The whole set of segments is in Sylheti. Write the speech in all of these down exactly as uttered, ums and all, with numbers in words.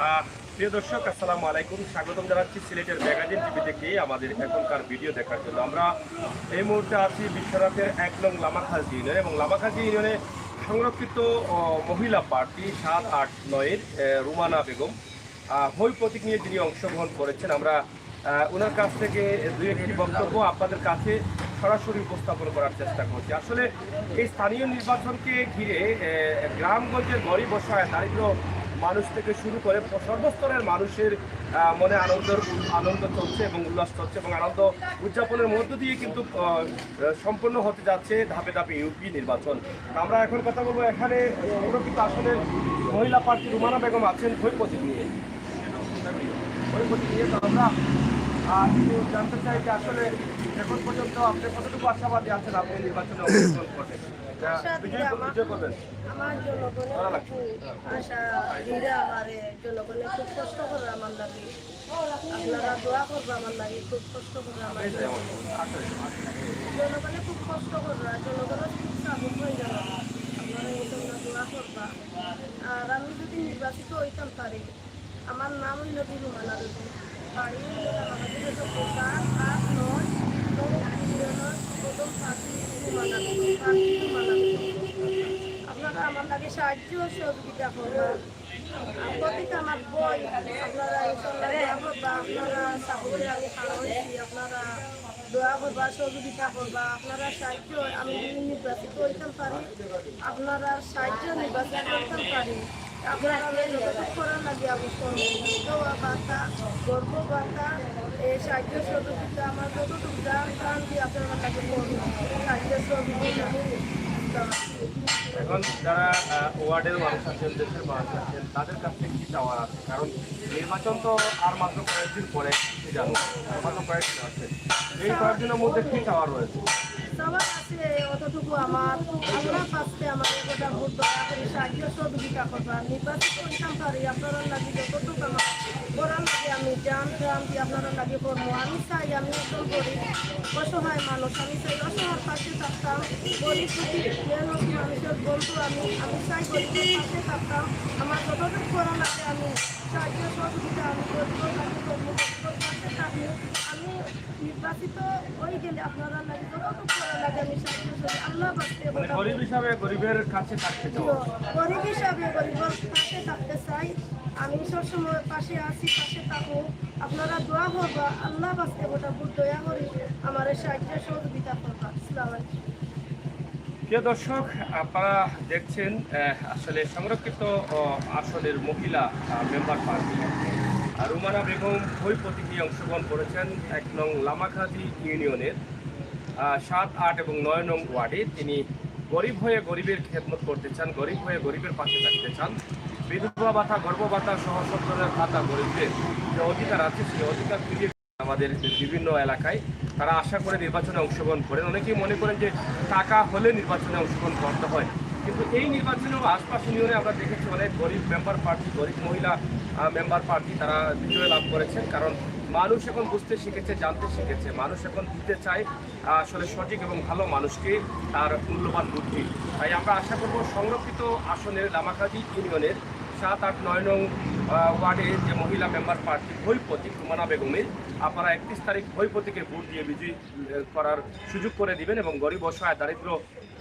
আহ, প্রিয় দর্শক, আসসালামু আলাইকুম। স্বাগতম জানাচ্ছি সিলেটের ম্যাগাজিন টিভি থেকে আমাদের এখনকার ভিডিও দেখার জন্য। আমরা এই মুহূর্তে আছি বিশ্বনাথের এক নং লামাখাজি ইউনিয়ন এবং লামাখাজি ইউনিয়নে সংরক্ষিত, আহ, মহিলা প্রার্থী সাত আট নয়ের, আহ, রুমানা বেগম, আহ, হই প্রতীক নিয়ে যিনি অংশগ্রহণ করেছেন। আমরা, আহ, ওনার কাছ থেকে দুই একটি বক্তব্য আপনাদের কাছে সরাসরি উপস্থাপন করার চেষ্টা করছি। আসলে এই স্থানীয় নির্বাচনকে ঘিরে, আহ, গ্রামগঞ্জের গরিব অসহায় দারিদ্র মানুষ থেকে শুরু করে সর্বস্তরের মানুষের, আহ, মনে আনন্দ, আনন্দ চলছে এবং উল্লাস চলছে এবং আনন্দ উদযাপনের মধ্য দিয়ে কিন্তু, আহ, সম্পন্ন হতে যাচ্ছে ধাপে ধাপে ইউপি নির্বাচন। আমরা এখন কথা বলবো এখানে সংরক্ষিত আসনের মহিলা প্রার্থী রুমানা বেগম আছেন হই প্রতীক নিয়ে। হই প্রতীক নিয়ে তো আমরা, আহ, একটু জানতে চাই যে আসলে এখন পর্যন্ত আপনি কতটুকু আশাবাদী আছেন আপনি নির্বাচনে অংশগ্রহণ করবেন? আহ, আশা বিজয় দিলাম। বিজয় করবেন। আমার জনগণের ধরা লাগছে। খুব আশা দিলে আমারে জনগণে খুব কষ্ট করে আমার লাগি। আপনারা দোয়া করবা আমার লাগি, খুব কষ্ট করে আমার লাগি। জনগণে খুব কষ্ট কররা, জনগণের খুব সাপোর্ট হয়ে গেল। আপনারা এই জন্য দোয়া করবা। আর আমি যদি নির্বাচিত হইতাম পারি, আমার নাম হইল রুমানা বেগম। বাড়ি হইল আমাদের সাত আট নয়, প্রথম পার্টি রুমানা বেগম, পার্টি রুমানা বেগম। আপনারা আমার লাগি সাহায্য ও সহযোগিতা করবা। প্রতিটা আমার বই, আপনারা ইনশাল্লাহ দোয়া করবা, আপনারা সাপোর্টে আমি খাড়া হয়েছি, আপনারা দোয়া করবা, সহযোগিতা করবা, আপনারা সাহায্য, আমি যদি নির্বাচিত হইতাম পারি, আপনারা সাহায্য নির্বাচিত হইতাম পারি, আপনারা আমি যতটুকু করার লাগে আমি করবো। বিধবা ভাতা, গর্ভ ভাতা, এই সাহায্য সহযোগিতা আমার যতটুকু যা প্রাণ দিয়ে আপনারা লাগে করবো, সাহায্য সহযোগিতা। এখন যারা, আহ, ওয়ার্ডের মানুষ আছেন, দেশের মানুষ আছেন, তাদের কাছে কি চাওয়ার আছে? কারণ নির্বাচন তো আর মাত্র কয়েকদিন পরে, কি জানো, আর মাত্র কয়েকদিন আছে। এই কয়েকদিনের মধ্যে কি চাওয়ার রয়েছে? চাওয়ার আছে অতটুকু আমার, আল্লাহ পাশে আমার একটা ভোট দয়া করে সাহায্য সহযোগিতা করবা। নির্বাচিত হইতাম পারি, আপনারা লাগি যতটুকু আমার করার লাগে আমি জান প্রাণ দিয়ে আপনারা লাগি করবো। আমি চাই আমি একজন গরিব অসহায় মানুষ, আমি চাই অসহায় পাশে থাকতাম, গরিব দুঃখী মেহনতি মানুষের বন্ধু আমি, আমি চাই গরিবের পাশে থাকতাম। আমার যতটুকু করা লাগে আমি সাহায্য সহযোগিতা আমি গরিবের পাশে করবো, গরিবের পাশে থাকবো। আমি নির্বাচিত হয়ে গেলে আপনারা লাগে যতটুকু করা লাগে আমি সাহায্য করি। আল্লাহ বাঁচতে মানে গরিব হিসাবে গরিবের কাছে থাকতে চাও? গরিব হিসাবে গরিবের পাশে থাকতে চাই। আমি সবসময় পাশে আছি, পাশে থাকবো। আপনারা দোয়া করবা, আল্লাহ বাঁচতে গোটা ভোট দয়া করি আমার সাহায্য সহযোগিতা করবা। আসসালামু আলাইকুম। প্রিয় দর্শক, আপনারা দেখছেন, আহ, আসলে সংরক্ষিত, আহ, আসনের মহিলা, আহ, মেম্বার প্রার্থী, আহ, রুমানা বেগম হই প্রতীক নিয়ে অংশগ্রহণ করেছেন এক নং লামাখাজি ইউনিয়নের, আহ, সাত, আট এবং নয় নং ওয়ার্ডে। তিনি গরিব হয়ে গরিবের খেদমত করতে চান, গরিব হয়ে গরিবের পাশে থাকতে চান। বিধবা ভাতা, গর্ভ ভাতা সহ সব ধরনের ভাতা গরিবদের যে অধিকার আছে, সেই অধিকার ফিরিয়ে আমাদের বিভিন্ন এলাকায় তারা আশা করে নির্বাচনে অংশগ্রহণ করেন। অনেকেই মনে করেন যে টাকা হলে নির্বাচনে অংশগ্রহণ করতে হয়, কিন্তু এই নির্বাচনে আশপাশ ইউনিয়নে আমরা দেখেছি অনেক গরিব মেম্বার প্রার্থী, গরিব মহিলা, আহ, মেম্বার প্রার্থী তারা বিজয় লাভ করেছেন। কারণ মানুষ এখন বুঝতে শিখেছে, জানতে শিখেছে, মানুষ এখন দিতে চায়, আহ, আসলে সঠিক এবং ভালো মানুষকে তার মূল্যবান বুদ্ধি। তাই আমরা আশা করব সংরক্ষিত আসনের লামাখাজি ইউনিয়নের সাত, আট, নয় নং, আহ, ওয়ার্ডে যে মহিলা মেম্বার প্রার্থী হই প্রতীক রুমানা বেগমে, আপনারা একত্রিশ তারিখ হই প্রতীকে ভোট দিয়ে বিজয়ী, আহ, করার সুযোগ করে দিবেন এবং গরিব অসহায় দারিদ্র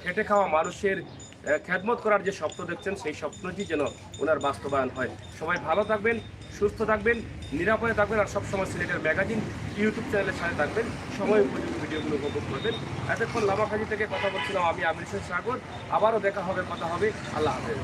খেটে খাওয়া মানুষের, আহ, খেদমত করার যে স্বপ্ন দেখছেন সেই স্বপ্নটি যেন ওনার বাস্তবায়ন হয়। সবাই ভালো থাকবেন, সুস্থ থাকবেন, নিরাপদে থাকবেন আর সবসময় সিলেটের ম্যাগাজিন ইউটিউব চ্যানেলের সাথে থাকবেন, সময় উপযোগী ভিডিওগুলো উপভোগ করবেন। এতক্ষণ লামাখাজি থেকে কথা বলছিলাম আমি আমির হোসেন সাগর। আবারও দেখা হবে, কথা হবে। আল্লাহ হাফেজ।